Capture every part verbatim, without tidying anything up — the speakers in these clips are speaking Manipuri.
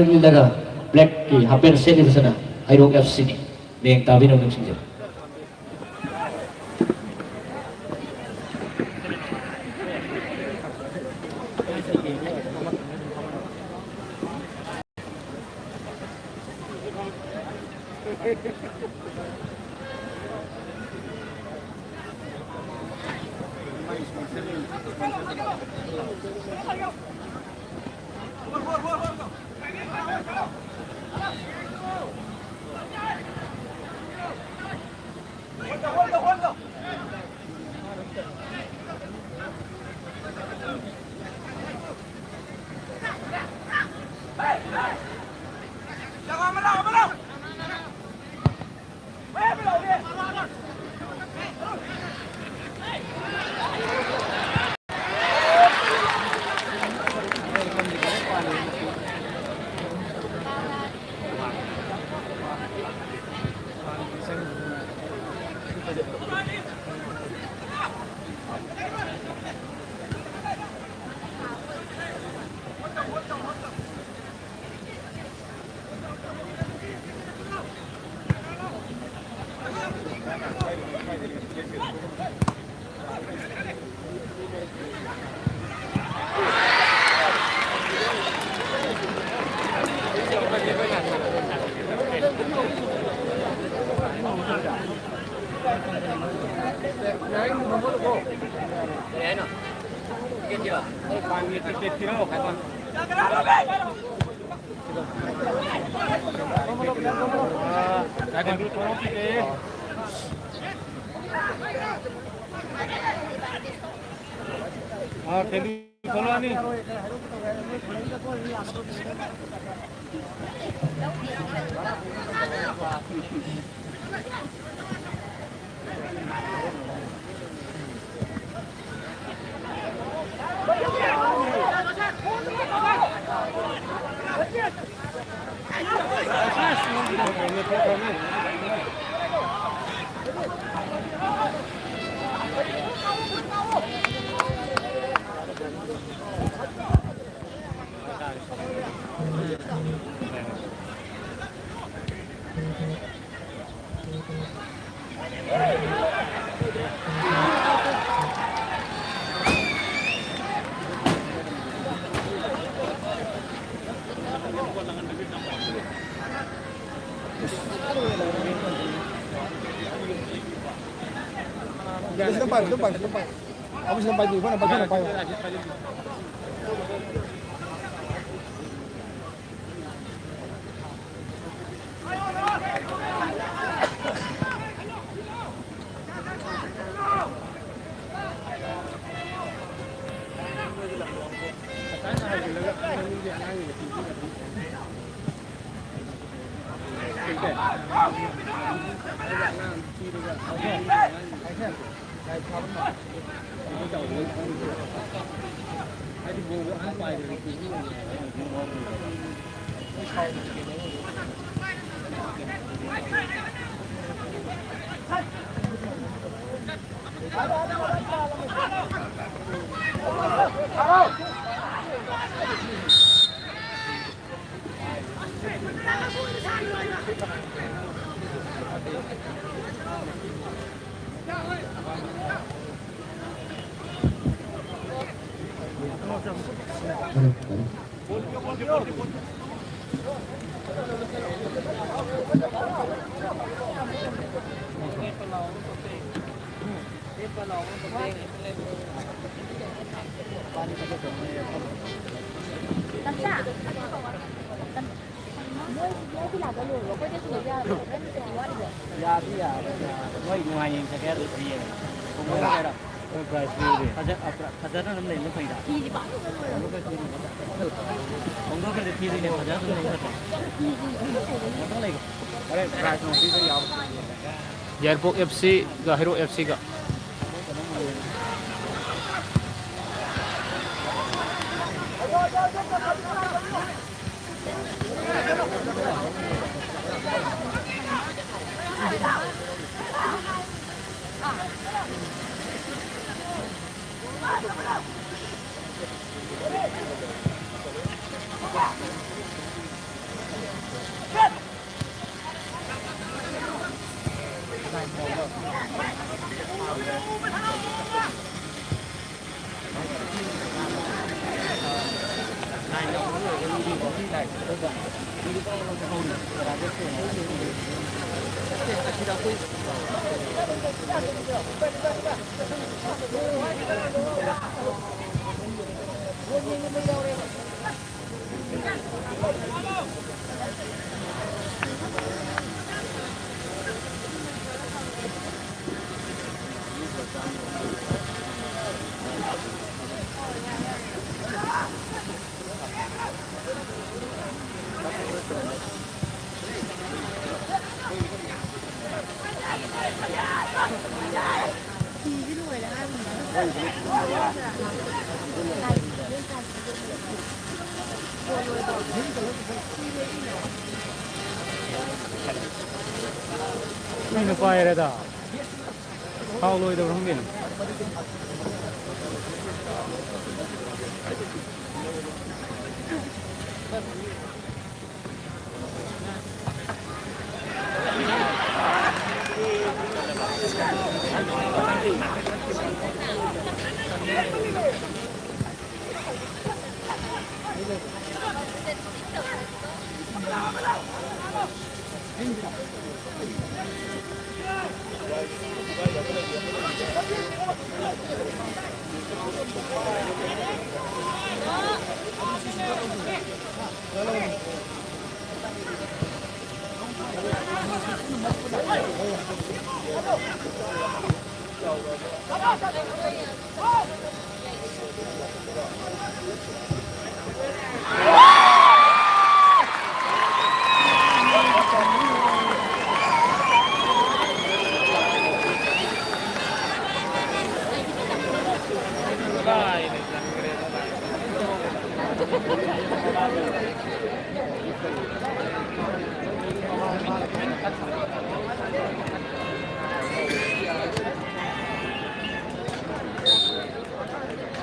ꯂꯤꯠꯂꯒ ꯕ꯭ꯂꯦꯛꯀꯤ ꯍꯥꯞ ꯄꯦꯟ ꯁꯦꯠꯂꯤꯕꯁꯤꯅ ꯍꯩꯔꯣꯛ ꯑꯦꯐ ꯁꯤꯅꯤ꯫ ꯃꯌꯦꯡ ꯇꯥꯕꯤꯅꯕ ꯅꯤꯡꯁꯤꯡꯖꯔꯤ꯫ ꯁꯤꯗ ꯄꯥꯏꯌꯨ, ꯁꯤꯗ ꯄꯥꯏꯌꯨ, ꯁꯤꯗ ꯄꯥꯏꯌꯨ꯫ ꯑꯃ ꯁꯤꯗ ꯄꯥꯏꯕꯤꯌꯨ, ꯈꯔ ꯄꯥꯏꯌꯨ, ꯈꯔ ꯄꯥꯏꯌꯨ꯫ ꯌꯥꯗꯤ ꯌꯥꯔꯦ꯫ ꯃꯣꯏ ꯅꯨꯡꯉꯥꯏꯅ ꯌꯦꯡꯖꯒꯦ ꯑꯗꯨꯗꯤ ꯌꯦꯡꯉꯦ꯫ ꯍꯣꯏ, prize ꯄꯤꯔꯦ꯫ ꯐꯖ-, ꯑ, ꯐꯖꯅ ꯑꯗꯨꯝ ꯂꯩꯕꯅ ꯐꯩꯗ꯫ ꯍꯣꯡꯗꯣꯛꯈ꯭ꯔꯗꯤ ꯊꯤꯗꯣꯏꯅꯦ, ꯐꯖꯅ ꯑꯗꯨꯝ ꯂꯩꯕꯅ ꯐꯠꯇ꯭ꯔꯣ? ꯍꯣꯔꯦꯟ prize ꯅꯨꯡ ꯄꯤꯕ ꯌꯥꯎ-, ꯌꯥꯏꯔꯤꯄꯣꯛ F Cꯒ ꯍꯩꯔꯣꯛ F Cꯒ꯫ ꯃꯤꯅ ꯄꯥꯏꯔꯦꯗ꯫ ꯊꯥꯎ ꯂꯣꯏꯗꯕ꯭ꯔꯥ ꯈꯪꯗꯦꯅꯦ꯫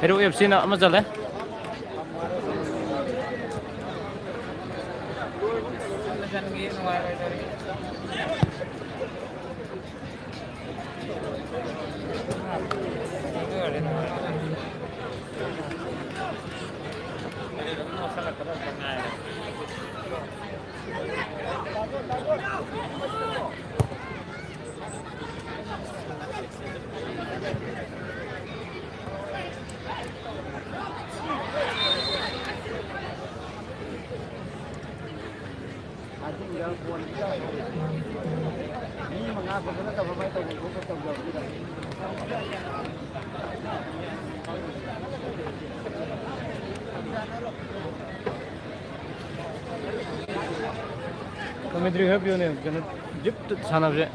ꯍꯩꯔꯣꯛ ꯑꯦꯐ ꯁꯤꯅ ꯑꯃ ꯆꯜꯂꯦ꯫ ꯑꯍꯤꯡꯗ ꯐꯣꯟ ꯃꯤ ꯃꯉꯥ ꯈꯛꯇ ꯅꯠꯇꯕ ꯃꯥꯏ ꯇꯧꯐꯝ ꯊꯣꯛꯄ ꯇꯧꯖꯕꯅꯤꯗ꯫ ꯀꯃꯦꯟꯇ꯭ꯔꯤ ꯈꯔ ꯄꯤꯌꯨꯅꯦ, ꯀꯩꯅꯣ, ꯗ꯭ꯔꯤꯞꯇ ꯁꯥꯟꯅꯕꯁꯦ꯫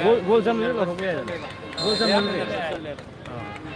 ꯒꯣꯜ, ꯒꯣꯜ ꯆꯟꯕꯁꯦ ꯂꯧꯊꯣꯛꯄ ꯌꯥꯏꯗꯅ꯫ ꯒꯣꯜ ꯆꯟꯕꯁꯦ꯫ ꯑꯥ꯫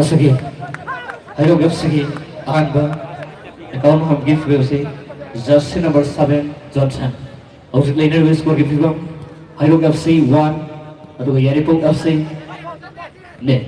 ꯑꯁꯤꯒꯤ ꯍꯩꯔꯣꯛ ꯑꯦꯐ ꯁꯤꯒꯤ ꯑꯍꯥꯟꯕ ꯑꯦꯀꯥꯎꯟ ꯍꯣꯝ ꯒꯤꯐ ꯑꯁꯤ ꯖꯔꯁꯤ ꯅꯝꯕꯔ ꯁꯚꯦꯟ ꯖꯣꯟꯁꯟ꯫ ꯍꯧꯖꯤꯛ ꯂꯩꯅꯔꯤꯕ ꯁ꯭ꯀꯣꯔꯒꯤ ꯐꯤꯕꯝ, ꯍꯩꯔꯣꯛ ꯑꯦꯐ ꯁꯤ ꯋꯥꯟ, ꯑꯗꯨꯒ ꯌꯥꯏꯔꯤꯄꯣꯛ ꯑꯦꯐ ꯁꯤ ꯅꯤꯜ꯫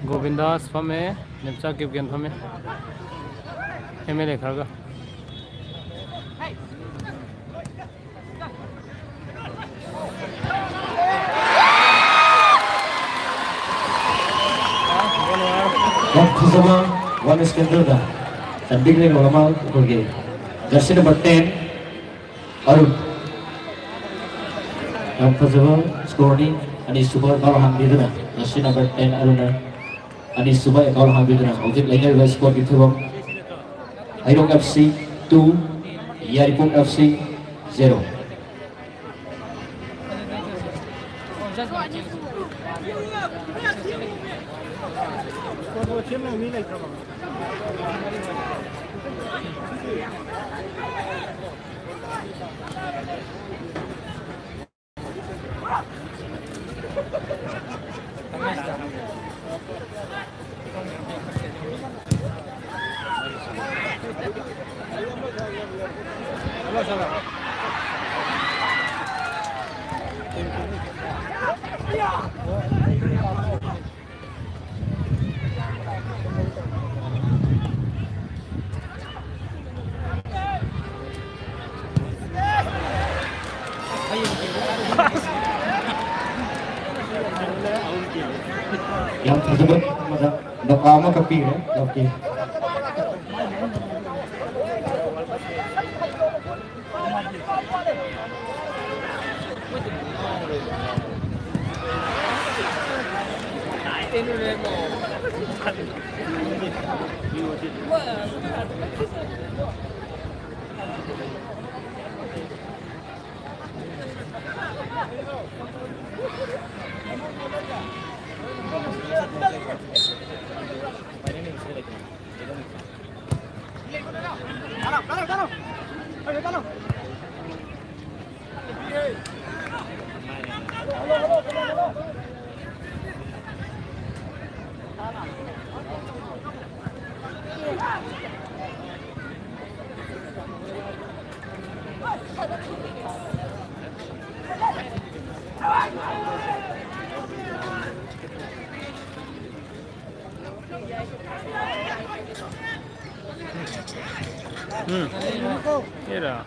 ꯒꯣꯕꯤꯟꯗꯥꯁ ꯐꯝꯃꯦ, ꯅꯦꯝꯆꯥ ꯀꯤꯞꯒꯦꯟ ꯐꯝꯃꯦ, ꯑꯦꯝ ꯑꯦꯜ ꯑꯦ ꯈꯔꯒ꯫ ꯌꯥꯝ ꯐꯖꯕ ꯋꯥꯟ ꯁ꯭ꯀꯦꯟꯗꯜꯗ ꯆꯟꯕꯤꯈ꯭ꯔꯦ ꯒꯣꯜ ꯑꯃ ꯑꯩꯈꯣꯏꯒꯤ ꯖꯔꯁꯤ ꯅꯝꯕꯔ ꯇꯦꯟ, ꯑꯔꯨꯟ꯫ ꯌꯥꯝ ꯐꯖꯕ ꯁ꯭ꯀꯣꯔꯅꯤ꯫ ꯑꯅꯤꯁꯨꯕ ꯒꯣꯜ ꯍꯥꯡꯕꯤꯗꯨꯅ ꯖꯔꯁꯤ ꯅꯝꯕꯔ ꯇꯦꯟ, ꯑꯔꯨꯟꯅ ꯑꯅꯤꯁꯨꯕ ꯑꯦꯀꯥꯎꯟ ꯍꯥꯡꯕꯤꯗꯨꯅ ꯍꯧꯖꯤꯛ ꯂꯩꯅꯔꯤꯕ ꯁ꯭ꯀꯣꯔꯒꯤ ꯐꯤꯕꯝ ꯍꯩꯔꯣꯛ ꯑꯦꯐ ꯁꯤ ꯇꯨ, ꯌꯥꯏꯔꯤꯄꯣꯛ ꯑꯦꯐ ꯁꯤ ꯖꯦꯔꯣ꯫ ꯌꯥꯝ ꯐꯖꯕ ꯑꯃꯗ ꯅꯣꯀꯥ ꯑꯃ ꯀꯛꯄꯤꯈ꯭ꯔꯦ ꯂꯧꯀꯤ꯫ ꯎꯝ꯫ ꯌꯦꯔꯥ꯫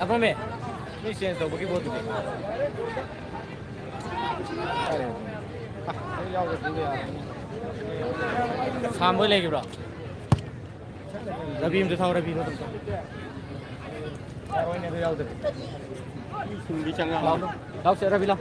ꯑꯄꯥꯝꯕꯤ, ꯃꯤ ꯆꯦꯟꯖ ꯇꯧꯕꯒꯤ ꯄꯣꯠꯇꯨꯗꯤ꯫ ꯁꯥꯝꯕꯣꯏ ꯂꯩꯈꯤꯕ꯭ꯔꯣ? ꯔꯕꯤ ꯑꯝꯇ ꯊꯥꯎ, ꯔꯕꯤꯗꯣ ꯑꯗꯨꯝ ꯊꯥꯎ꯫ ꯌꯥꯔꯣꯏꯅꯦ, ꯑꯗꯨ ꯌꯥꯎꯗ꯭ꯔꯗꯤ꯫ ꯁꯨꯝꯗꯤ ꯆꯪꯉꯛꯑꯣ꯫ ꯂꯥꯎ, ꯂꯥꯎꯁꯦ, ꯔꯕꯤ ꯂꯥꯎ꯫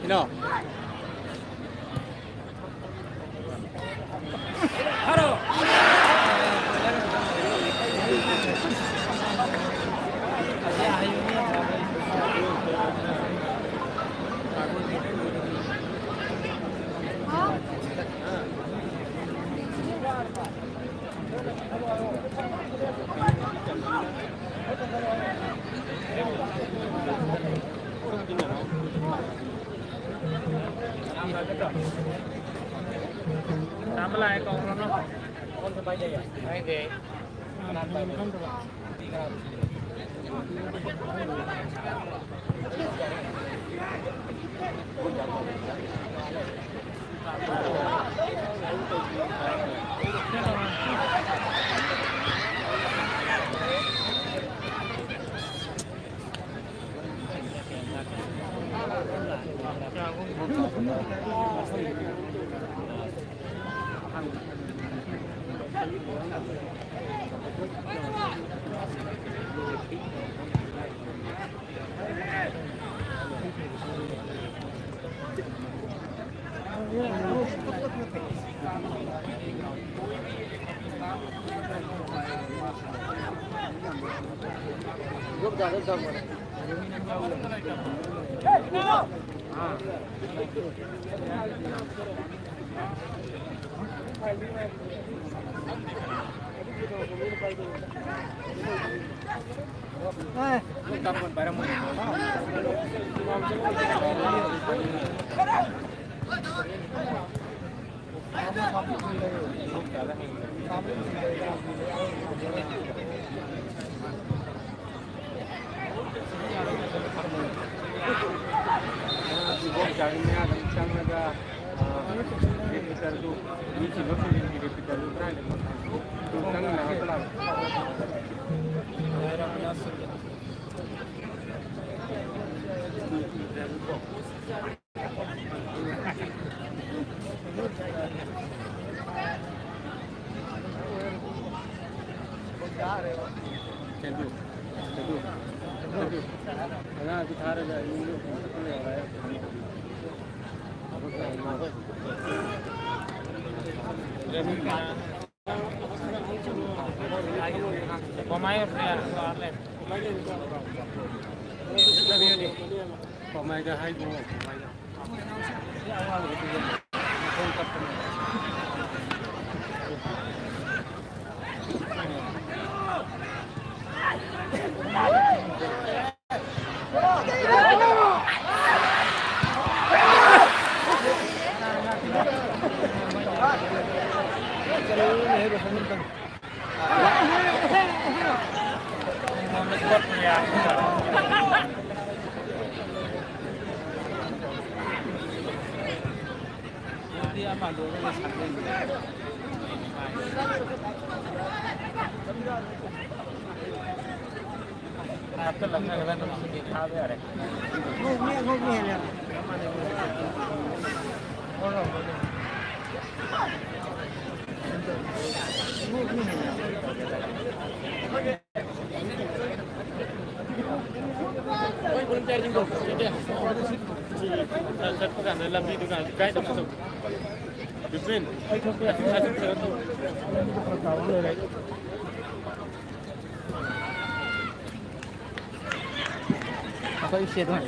ꯏꯅꯥꯎ꯫ ꯏꯕꯣꯝꯆꯥꯒꯤ ꯃꯌꯥꯗ ꯑꯃꯨꯛ ꯆꯪꯉꯒ, ꯑ, ꯔꯤꯄꯤꯇꯔꯗꯨ, ꯃꯤ ꯁꯤꯟꯗꯣꯛ ꯁꯤꯟꯖꯤꯟꯒꯤ ꯔꯤꯄꯤꯇꯔꯗꯨ ꯀꯗꯥꯏꯗꯅꯣ ꯈꯪꯗꯦ꯫ ꯑꯗꯨ ꯆꯪꯃꯤꯟꯅꯔꯒ ꯂꯥꯛꯑꯣ꯫ ꯆꯦꯟꯕꯤꯌꯨ, ꯆꯦꯟꯕꯤꯌꯨ, ꯆꯦꯟꯕꯤꯌꯨ꯫ ꯑꯉꯥꯡꯁꯤ ꯊꯥꯔꯒ ꯏꯃꯨꯡꯗ ꯂꯩꯔꯦ꯫ ꯀꯃꯥꯏꯅ ꯍꯥꯏꯗꯣꯏꯅꯣ? ꯍꯥꯞꯆꯤꯜꯂꯒ ꯑꯗꯨꯝ ꯁꯤꯒꯤ ꯊꯥꯕ ꯌꯥꯔꯦ꯫ ꯆꯠꯄ ꯀꯥꯟꯗ ꯂꯝꯕꯤꯗꯨ ꯀꯥꯟꯗ ꯒꯥꯏꯗ ꯑꯃ ꯇꯧ꯫ ꯕꯤꯄꯤꯟ, ꯑꯩ ꯊꯣꯛꯄ ꯌꯥꯏ꯫ ꯑꯩꯈꯣꯏ ꯁꯦꯠ ꯍꯣꯏ꯫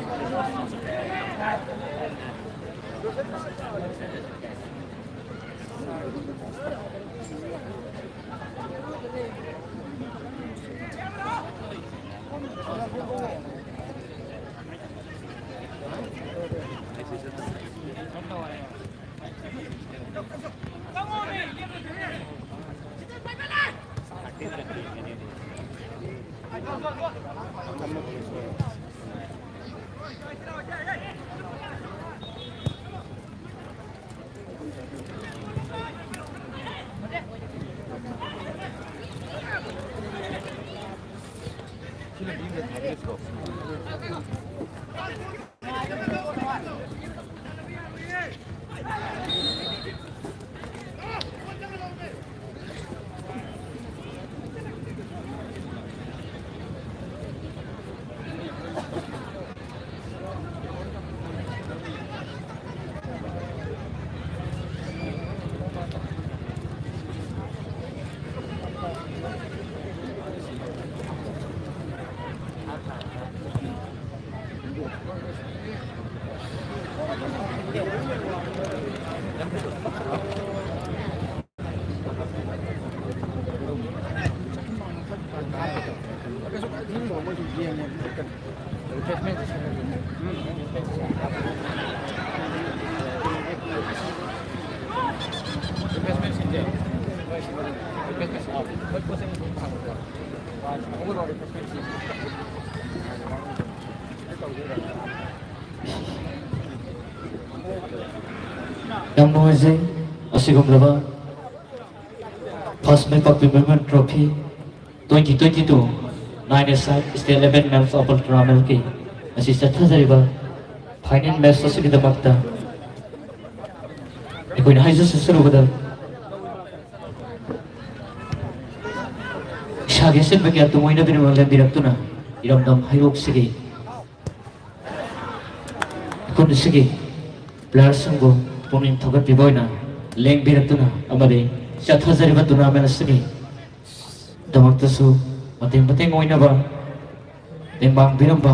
ꯌꯥꯝ ꯅꯨꯡꯉꯥꯏꯖꯩ꯫ ꯑꯁꯤꯒꯨꯝꯂꯕ ꯐꯥꯔꯁ ꯃꯥꯏ ꯄꯥꯛꯄꯤ memorial trophy twenty twenty two, nine a side state eleven men's open ꯇꯣꯔꯅꯥꯃꯦꯟꯠꯀꯤ ꯉꯁꯤ ꯆꯠꯊꯖꯔꯤꯕ ꯐꯥꯏꯅꯦꯜ ꯃꯦꯆ ꯑꯁꯤꯒꯤꯗꯃꯛꯇ ꯑꯩꯈꯣꯏꯅ ꯍꯥꯏꯖ ꯁꯤꯡꯖꯔꯨꯕꯗ ꯏꯁꯥꯒꯤ ꯑꯁꯤꯟꯕ ꯀꯌꯥ ꯇꯨꯡꯑꯣꯏꯅꯕꯤꯔꯝꯂꯒ ꯂꯦꯡꯕꯤꯔꯛꯇꯨꯅ ꯏꯔꯝꯗꯝ ꯍꯩꯔꯣꯛꯁꯤꯒꯤ ꯈꯨꯟ ꯑꯁꯤꯒꯤ ꯄ꯭ꯂꯦꯌꯔꯁꯤꯡꯕꯨ ꯄꯨꯛꯅꯤꯡ ꯊꯧꯒꯠꯄꯤꯕ ꯑꯣꯏꯅ ꯂꯦꯡꯕꯤꯔꯛꯇꯨꯅ ꯑꯃꯗꯤ ꯆꯠꯊꯖꯔꯤꯕ ꯇꯣꯔꯅꯥꯃꯦꯟ ꯑꯁꯤꯒꯤ ꯗꯃꯛꯇꯁꯨ ꯃꯇꯦꯡ ꯃꯇꯦꯡ ꯑꯣꯏꯅꯕ, ꯇꯦꯡꯕꯥꯡꯕꯤꯔꯝꯕ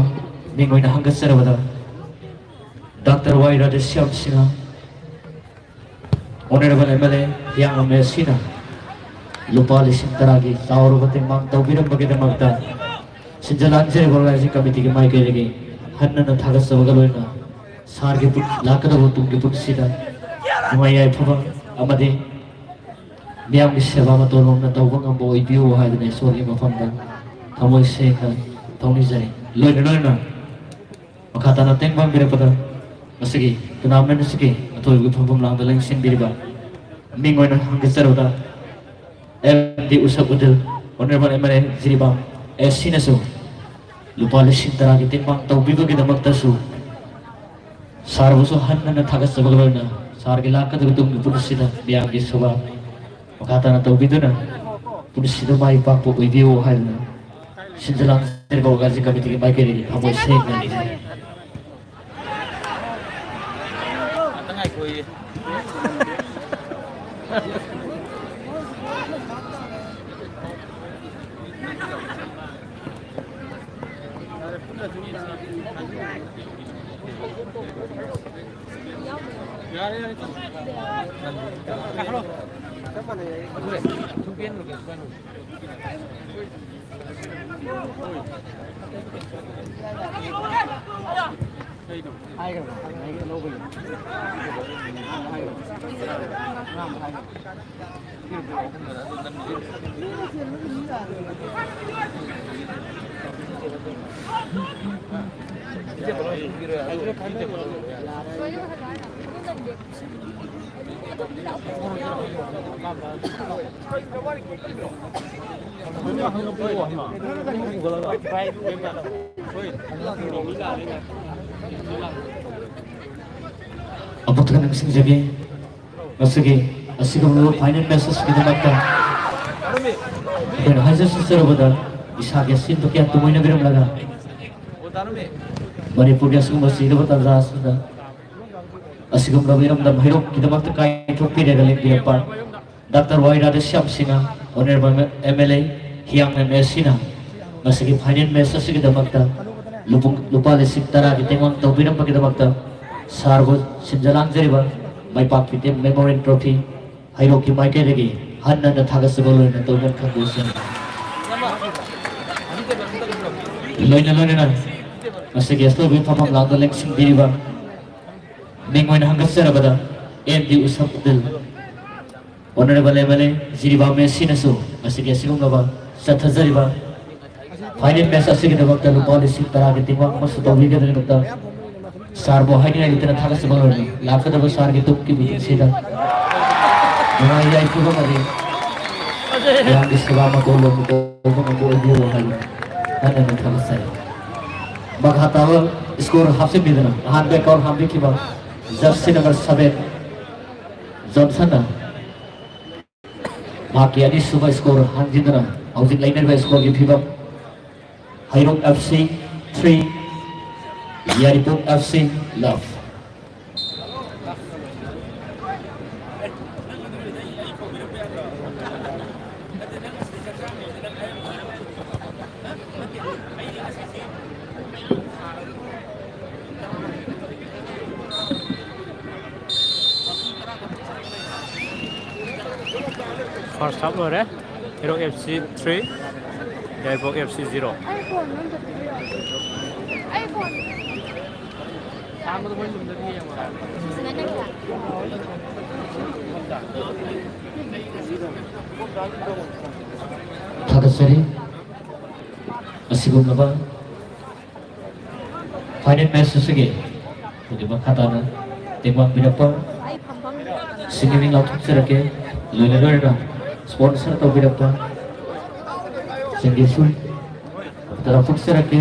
ꯃꯤꯡ ꯑꯣꯏꯅ ꯍꯪꯒꯠꯆꯔꯕꯗ doctor Y Radheshyam Singh, honourable M L A Hiyanglam A ꯁꯤꯅ ꯂꯨꯄꯥ ꯂꯤꯁꯤꯡ ꯇꯔꯥꯒꯤ ꯆꯥꯎꯔꯕ ꯇꯦꯡꯕꯥꯡ ꯇꯧꯕꯤꯔꯝꯕꯒꯤꯗꯃꯛꯇ ꯁꯤꯟꯖ ꯂꯥꯡꯖꯔꯤꯕ ꯑꯣꯔꯒꯅꯥꯏꯖꯤꯡ ꯀꯃꯤꯇꯤꯒꯤ ꯃꯥꯏꯀꯩꯗꯒꯤ ꯍꯟꯅ ꯍꯟꯅ ꯊꯥꯒꯠꯆꯕꯒ ꯂꯣꯏꯅꯅ ꯁꯥꯔꯒꯤ ꯄꯨꯟ-, ꯂꯥꯛꯀꯗꯕ ꯇꯨꯡꯒꯤ ꯄꯨꯟꯁꯤꯗ ꯅꯨꯡꯉꯥꯏ ꯌꯥꯏꯐꯕ ꯑꯃꯗꯤ ꯃꯤꯌꯥꯝꯒꯤ ꯁꯦꯕꯥ ꯃꯇꯧ ꯂꯣꯝꯅ ꯇꯧꯕ ꯉꯝꯕ ꯑꯣꯏꯕꯤꯌꯨ ꯍꯥꯏꯗꯨꯅ ꯏꯁꯣꯔꯒꯤ ꯃꯐꯝꯗ ꯊꯃꯣꯏ ꯁꯦꯡꯅ ꯊꯧꯅꯤꯖꯔꯤ꯫ ꯂꯣꯏꯅ ꯂꯣꯏꯅꯅ ꯃꯈꯥ ꯇꯥꯅ ꯇꯦꯡꯕꯥꯡꯕꯤꯔꯛꯄꯗ ꯃꯁꯤꯒꯤ ꯇꯣꯔꯅꯥꯃꯦꯟ ꯑꯁꯤꯒꯤ ꯑꯊꯣꯏꯕꯒꯤ ꯐꯝꯐꯝ ꯂꯥꯡꯗ ꯂꯦꯡꯁꯤꯟꯕꯤꯔꯤꯕ ꯃꯤꯡ ꯑꯣꯏꯅ ꯍꯪꯒꯠꯆꯔꯕꯗ M D Usap Udil, honourable M L A Jiribam A ꯁꯤꯅꯁꯨ ꯂꯨꯄꯥ ꯂꯤꯁꯤꯡ ꯇꯔꯥꯒꯤ ꯇꯦꯡꯕꯥꯡ ꯇꯧꯕꯤꯕꯒꯤꯗꯃꯛꯇꯁꯨ ꯁꯥꯔꯕꯨꯁꯨ ꯍꯟꯅ ꯍꯟꯅ ꯊꯥꯒꯠꯆꯕꯒ ꯂꯣꯏꯅꯅ ꯁꯥꯔꯒꯤ ꯂꯥꯛꯀꯗꯕ ꯇꯨꯡꯒꯤ ꯄꯨꯟꯁꯤꯗ ꯃꯤꯌꯥꯝꯒꯤ ꯁꯦꯕꯥ ꯃꯈꯥ ꯇꯥꯅ ꯇꯧꯕꯤꯗꯨꯅ ꯄꯨꯟꯁꯤꯗ ꯃꯥꯏ ꯄꯥꯛꯄ ꯑꯣꯏꯕꯤꯌꯨ ꯍꯥꯏꯗꯨꯅ ꯁꯤꯟꯖ ꯂꯥꯡꯖꯔꯤꯕ ꯑꯣꯔꯒꯅꯥꯏꯖꯤꯡ ꯀꯃꯤꯇꯤꯒꯤ ꯃꯥꯏꯀꯩꯗꯒꯤ ꯊꯃꯣꯏ ꯁꯦꯡꯅ ꯅꯤꯖꯔꯤ꯫ ꯍꯥꯏꯈ꯭ꯔꯕ? ꯂꯧꯕꯒꯤ꯫ ꯑꯃꯨꯛꯇꯪ ꯅꯤꯡꯁꯤꯡꯖꯒꯦ꯫ ꯃꯁꯤꯒꯤ ꯑꯁꯤꯒꯨꯝꯂꯕ final match ꯑꯁꯤꯒꯤꯗꯃꯛꯇ ꯑꯩꯈꯣꯏꯅ ꯍꯥꯏꯖ ꯁꯤꯡꯖꯔꯕꯗ ꯏꯁꯥꯒꯤ ꯑꯁꯤꯟꯕ ꯀꯌꯥ ꯇꯨꯝꯑꯣꯏꯅꯕꯤꯔꯝꯂꯒ ꯃꯅꯤꯄꯨꯔꯒꯤ ꯑꯁꯤꯒꯨꯝꯕ ꯁꯤꯔꯕ ꯇꯥꯟꯖꯥ ꯑꯁꯤꯗ ꯑꯁꯤꯒꯨꯝꯂꯕ ꯏꯔꯝꯗꯝ ꯍꯩꯔꯣꯛꯀꯤꯗꯃꯛꯇ ꯀꯥꯏꯊꯣꯛꯄꯤꯔꯒ ꯂꯦꯡꯕꯤꯔꯛꯄ doctor Y Radheshyam Singh, Honourable M L A, Hiyang M A Cꯅ ꯉꯁꯤꯒꯤ final match ꯑꯁꯤꯒꯤꯗꯃꯛꯇ ꯂꯨꯄꯥ, ꯂꯨꯄꯥ ꯂꯤꯁꯤꯡ ꯇꯔꯥꯒꯤ ꯇꯦꯡꯕꯥꯡ ꯇꯧꯕꯤꯔꯝꯕꯒꯤꯗꯃꯛꯇ sirꯕꯨ ꯁꯤꯟꯖ ꯂꯥꯡꯖꯔꯤꯕ ꯃꯥꯏ ꯄꯥꯛꯄꯤ team memorial trophy ꯍꯩꯔꯣꯛꯀꯤ ꯃꯥꯏꯀꯩꯗꯒꯤ ꯍꯟꯅ ꯍꯟꯅ ꯊꯥꯒꯠꯆꯕ ꯂꯣꯏꯅ ꯇꯧꯖꯅ ꯈꯪꯗꯣꯛꯆꯔꯤ꯫ ꯂꯣꯏꯅ ꯂꯣꯏꯅꯅ ꯉꯁꯤꯒꯤ ꯑꯁꯣꯏꯕꯒꯤ ꯐꯝꯐꯝ ꯂꯥꯡꯗ ꯂꯦꯡꯁꯤꯟꯕꯤꯔꯤꯕ ꯃꯤꯡ ꯑꯣꯏꯅ ꯍꯪꯒꯠꯆꯔꯕꯗ N D Usap Patel, Honourable M L A Jiribam A ꯁꯤꯅꯁꯨ ꯉꯁꯤꯒꯤ ꯑꯁꯤꯒꯨꯝꯂꯕ ꯆꯠꯊꯖꯔꯤꯕ final match ꯑꯁꯤꯒꯤꯗꯃꯛꯇ ꯂꯨꯄꯥ ꯂꯤꯁꯤꯡ ꯇꯔꯥꯒꯤ ꯇꯦꯡꯕꯥꯡ ꯑꯃꯁꯨ ꯇꯧꯕꯤꯒꯗꯕꯗ sirꯕꯨ ꯍꯥꯏꯅꯤꯡꯉꯥꯏ ꯂꯩꯇꯅ ꯊꯥꯒꯠꯆꯕ ꯂꯣꯏꯔꯦ꯫ ꯂꯥꯛꯀꯗꯕ sirꯒꯤ ꯇꯨꯡꯒꯤ meetingꯁꯤꯗ ꯅꯨꯡꯉꯥꯏ ꯌꯥꯏꯐꯕ ꯑꯃꯗꯤ ꯃꯌꯥꯝꯒꯤ ꯁꯦꯕꯥ ꯃꯇꯧ ꯂꯣꯝꯗ ꯇꯧꯕ ꯉꯝꯕ ꯑꯣꯏꯕꯤꯌꯨ ꯍꯥꯏꯅ ꯍꯟꯅ ꯍꯟꯅ ꯊꯥꯒꯠꯆꯔꯤ꯫ ꯃꯈꯥ ꯇꯥꯕ score ꯍꯥꯞꯆꯤꯟꯕꯤꯗꯨꯅ ꯑꯍꯥꯟꯕ score ꯍꯥꯞꯄꯤꯈꯤꯕ jersey number seven ꯖꯣꯟꯁꯟꯅ ꯃꯍꯥꯛꯀꯤ ꯑꯅꯤꯁꯨꯕ score ꯍꯥꯡꯖꯤꯟꯗꯨꯅ ꯍꯧꯖꯤꯛ ꯂꯩꯅꯔꯤꯕ scoreꯒꯤ ꯐꯤꯕꯝ ꯍꯩꯔꯣꯛ F C three, ꯌꯥꯏꯔꯤꯄꯣꯛ F C love꯫ First half ꯂꯣꯏꯔꯦ꯫ ꯍꯩꯔꯣꯛ F C three, ꯌꯥꯏꯔꯤꯄꯣꯛ F C zero꯫ ꯑꯩ ꯐꯣꯟ ꯑꯝꯇ ꯄꯤꯕꯤꯔꯛꯑꯣ꯫ ꯑꯩ ꯐꯣꯟ꯫ ꯊꯥꯒꯠꯆꯔꯤ꯫ ꯑꯁꯤꯒꯨꯝꯂꯕ ꯐꯥꯏꯅꯦꯜ ꯃꯦꯆ ꯑꯁꯤꯒꯤ ꯍꯧꯖꯤꯛ ꯃꯈꯥ ꯇꯥꯅ ꯇꯦꯡꯕꯥꯡꯕꯤꯔꯛꯄ ꯁꯤꯡꯒꯤ ꯃꯤꯡ ꯂꯥꯎꯊꯣꯛꯆꯔꯛꯀꯦ꯫ ꯂꯣꯏꯅ ꯂꯣꯏꯅꯅ ꯁ꯭ꯄꯣꯟꯁꯔ ꯇꯧꯕꯤꯔꯛꯄ ꯁꯤꯡꯒꯤꯁꯨ ꯂꯥꯎꯊꯣꯛꯆꯔꯛꯀꯦ꯫